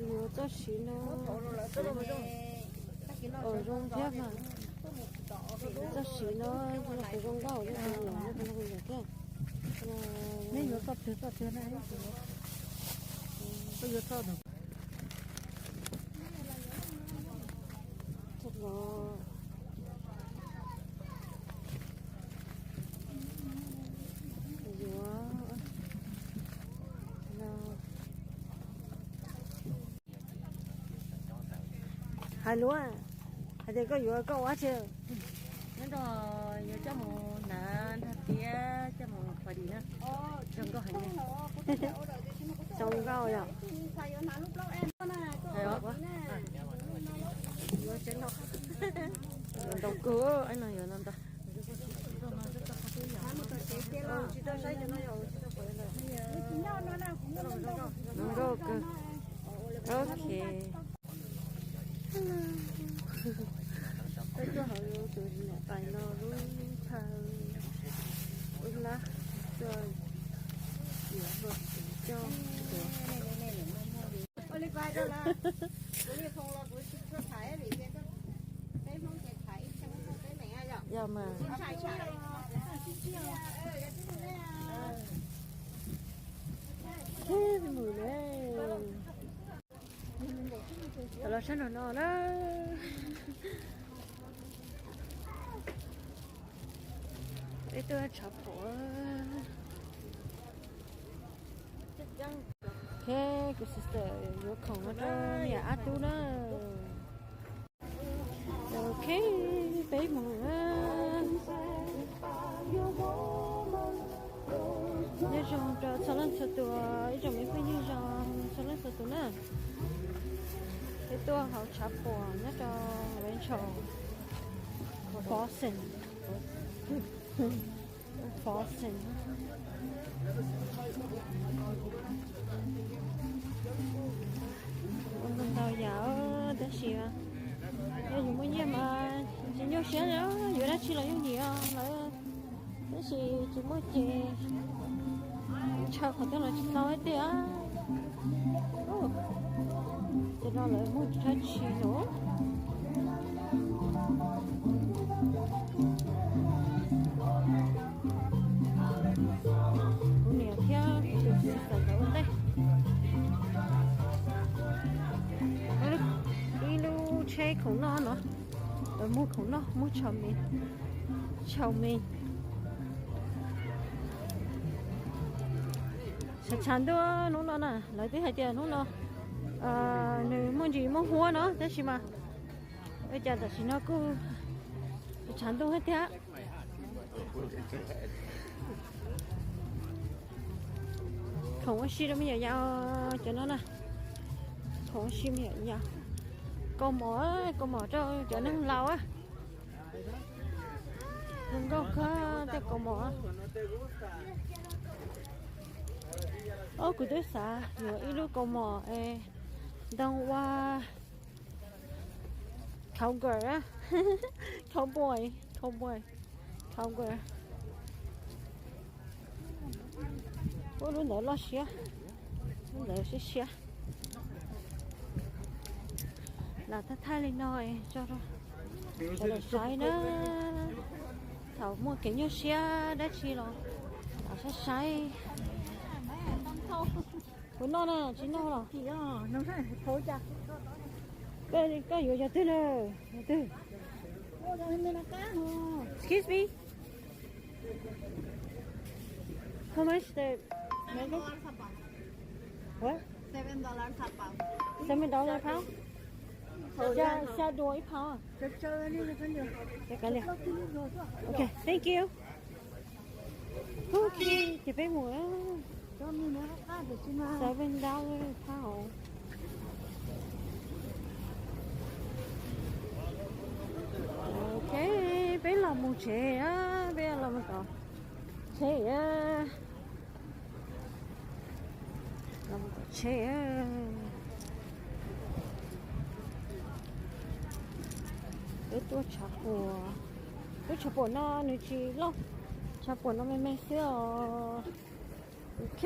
Yuav txoj siv no, zoo thiab mas. Txoj siv no, zoo nkauj thiab. Nej yuav txoj twg txoj twg na, yuav txoj. Yuav hais lus, hais tias koj yuav koj ua tsi? Nyob rau yuav coj mus hnav nrog tiab coj mus party na. Zoo nkauj heev. Zoo nkauj yom. Ntau kawg, no yuav ntau ntau. Zoo nkauj kawg. Ok. Peb tuaj hauv tus niam tais no lub chaw ub lab tuaj yuav luag coj tuav. Yog mas. Mus ne. Los sab nraum no na. Peb tuaj tshav phuam. Ok, kuv sister yuav khoom no rau niam ab tub na. Ok, peb mus. Nyob zoo rau txhua leej txhua tus, ib tsoom me phooj ywg zoo txhua leej txhua tus na. Peb tuaj hauv tshav puam nyob rau Rancho Fawson. Fawson. Ua ntau yam tab sis yog yus muaj nyiaj mas tsis nyuaj siab li, yuav dab tsi los yooj yim lawm. Tab sis tsis muaj ces ntshaw qhov twg los tsis tau tiag. Ces no lawv muag tsis tshua tshis lawm. Kuv niam thiab kuv tus txiv tawm ntawd ua ntej. Ib lub tsheb khoom noj no, lawv muag khoom noj, muag chow mein. Tshav tshav ntuj hnub no na, lawv twb hais tias hnub no nws muaj ntsis muaj huab no tab sis mas ua cas tam sim no kuj tshav ntuj thiab tiag. Khoom ua si rau me nyuam yaus cov no na. Khoom ua si me nyuam yaus. Kaus mom, kaus mom rau cov neeg laus. Zoo nkauj kawg tej kaus mom. Ob, kuv twb xav yuav ib lub kaus mom es ntoo ua cowgirl, cowboy, cowboy, cowgirl. Ua lub ntawd loj siab, lub ntawd siab siab. Lam thaij thaij li no tso rau sawv daws saib na. Thaum muaj kev nyuaj siab dab tsi los lam saib saib. Puas noj na, tsis noj los? Koj yuav cov twg na? Cov twg? Excuse me. How much the mango? What? Seven dollars a pound. Seven dollars a pound? Xya, xya duas ib pound. Ok, thank you. Ok, ces peb mus. Seven dollar a pound. Ok, peb los mus tsev, peb los mus tom tsev. Los mus tom tsev. Peb tuaj tshav puam. Lub tshav puam no nws tsis loj, tshav puam no me me xwb os. Ok,